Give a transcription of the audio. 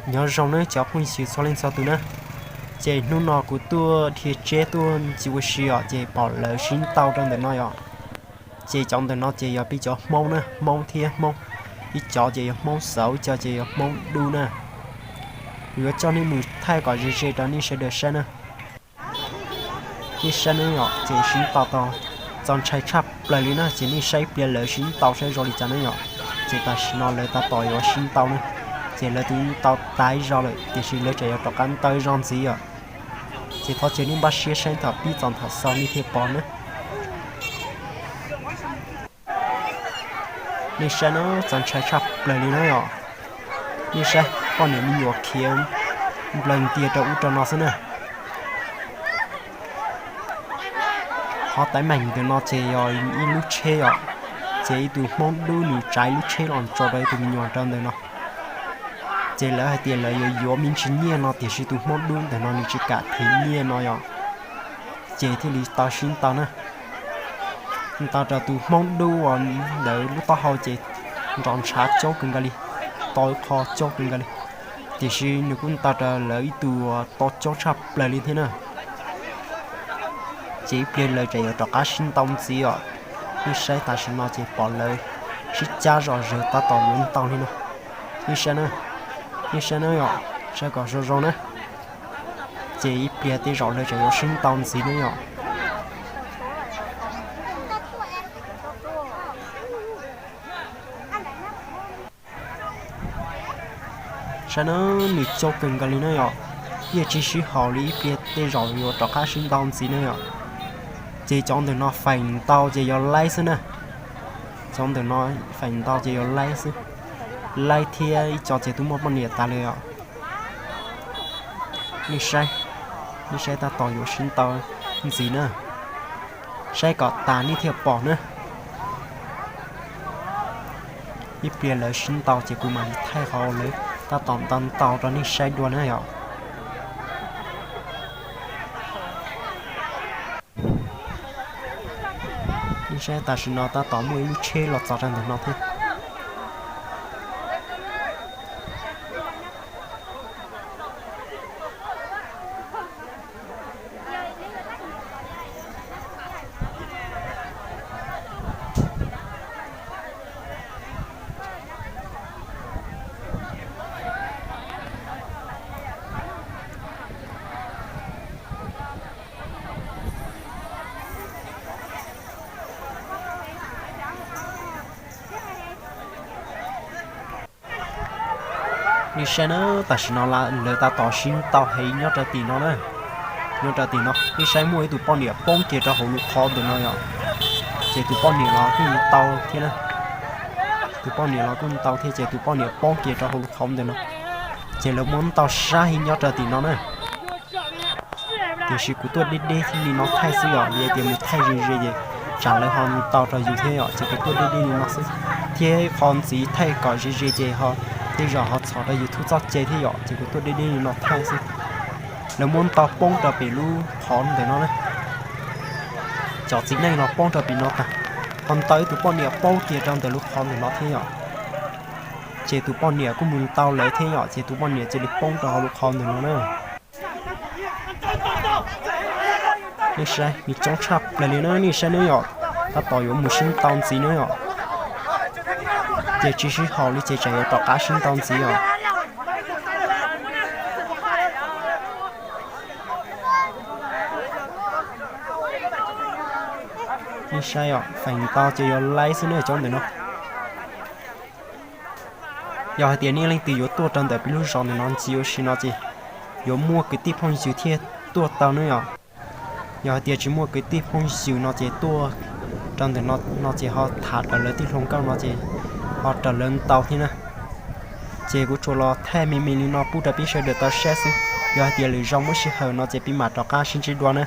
Nyob zoo nawb cov phooj ywg txhua leej txhua tus na, ces hnub no kuv tuaj dhia tseb tuaj ncig ua si os, ces pom lawv sib ntaus rau ntawm no yom. Ces cov ntawm no ces yog peb cov Hmoob na, Hmoob thiab Hmoob, ib cov ces yog Hmoob xauv, ib cov ces yog Hmoob dub na. Kuv yuav coj nej mus thaij kom ze ze rau nej sawv daws saib na. Nej saib na yom, ces sib ntaus tau txaus ntshai tshaj plaws li na, ces nej saib ib pliag lawv sib ntaus saib zoo li cas na yom. Ces tam sim no lawv tab tom yuav sib ntaus na, ces lawv twb ntaus tas ib zaug lawm tiam sis lawv tseem yuav rov qab ntaus ib zaug ntxiv yom. Ces thov caw nej npaj siab saib thaum pib txog thaum xaus nej thiaj pom na. Nej saib na, txaus ntshai tshaj plaws li na yom. Nej saib poj niam me nyuam khiav nplawg ntias rau ub rau no xwb na. Qhov teeb meem ntawm no ces yog ib lub tsheb yom, ces ib tug Hmoob dub nws tsav ib lub tsheb los tso rau ib tug me nyuam rau ntawm no. Ces lawv hais tias lawv yuav yuav me ntsis nyiaj no tiam sis tus Hmoob dub ntawm no nws tsis kam them nyiaj no yom, ces thiaj li tau sib ntaus na. Ntaus rau tus Hmoob dub uas ntawd lub taub hau ces nrov ntshav coob kawg nkaus li, to ib qho coob kawg nkaus li, tiam sis nws kuj ntaus rau lawv ib tug uas to coob tshaj plaws li thiab na. Ces ib pliag lawv tseem yuav rov qab sib ntaus ntxiv os. Nej saib tam sim no ces pom lawv sib cab zom zaws tab tom yuav ntaus li no. Nej saib na, nej saib na yom, saib kom zoo zoo na. Ces ib pliag tej zaum lawv tseem yuav sib ntaus ntxiv na yom. Saib na, nws coob kawg nkaus li na yom, yeej tsis sib haum li, ib pliag tej zaum yuav rov qab sib ntaus ntxiv na yom. Ces cov ntawm no feem ntau ces yog laib xwb na, cov ntawm no feem ntau ces yog laib xwb, laib thiab ib co ces twb muaj poj niam tas lawm os. Nej saib, nej saib tab tom yuav sib ntaus ntxiv na, saib kom tas nej thiaj pom na. Ib pliag lawv sib ntaus ces kuv mam li thaij qhov lawv tab tom ntaus ntaus rau nej saib dua na yom. Nej saib tam sim no tab tom muaj ib lub tsheb los txog rau ntawm no thiab. Nej saib na, tam sim no lawv tab tom sib ntaus heev nyob rau tim no na. Nyob rau tim no nej saib muaj ib tug poj niam poob kiag rau hauv lub qhov ntawm no yom. Ces tus poj niam los kuj ntaus thiab na. Tus poj niam los kuj ntaus thiab ces tus poj niam poob kiag rau hauv lub qhov ntawm no. Ces lawv muab ntaus sab heev nyob rau tim no na. Tiam sis kuv tuaj deb deb li no thaij xwb yom, vim tias mus thaij ze ze ces tsam lawv ho ntaus rau yus thiab yom, ces kuv tuaj deb deb li no xwb. Thiab qhov ntxiv thaij kom ze ze ces ho tej zaum ho txhom rau YouTube txoj cai thiab yom, ces kuv tuaj deb deb li no thaij xwb. Lawv muab ntaus poob rau pem lub qhov ntawm no na. Cov txiv neej los poob rau pem no tag, ho ntaus ib tug poj niam poob kiag rau ntawm lub qhov ntawm no thiab yom. Ces tus poj niam kuj mus ntaus lawv thiab yom, ces tus poj niam cia li poob rau hauv lub qhov ntawm no na. Nej saib, nws coob tshaj plaws li na, nej saib na yom, tab tom yuav mus sib ntaus ntxiv na yom. Ces tsis sib haum li ces tsam yuav rov qab sib ntaus ntxiv os. Nej saib os, feem ntau ces yog laib xwb na cov ntawm no. Yog hais tias nej leej twg yuav tuaj rau ntawm peb lub zos ntawm no ntxiv ua si no ces yuav muaj kwv tij phooj ywg thiaj tuaj tau ne yom. Yog hais tias tsis muaj kwv tij phooj ywg no ces tuaj rau ntawm no ces ho tham raws lawv tij hluas nkauj no ces ho raws lawv ntaus thiab na. Ces kuv tsuas los thaij me me li no pub rau peb sawv daws tau saib xwb. Yog hais tias lwm zaus muaj sij hawm no ces peb mam rov qab sib ntsib dua na.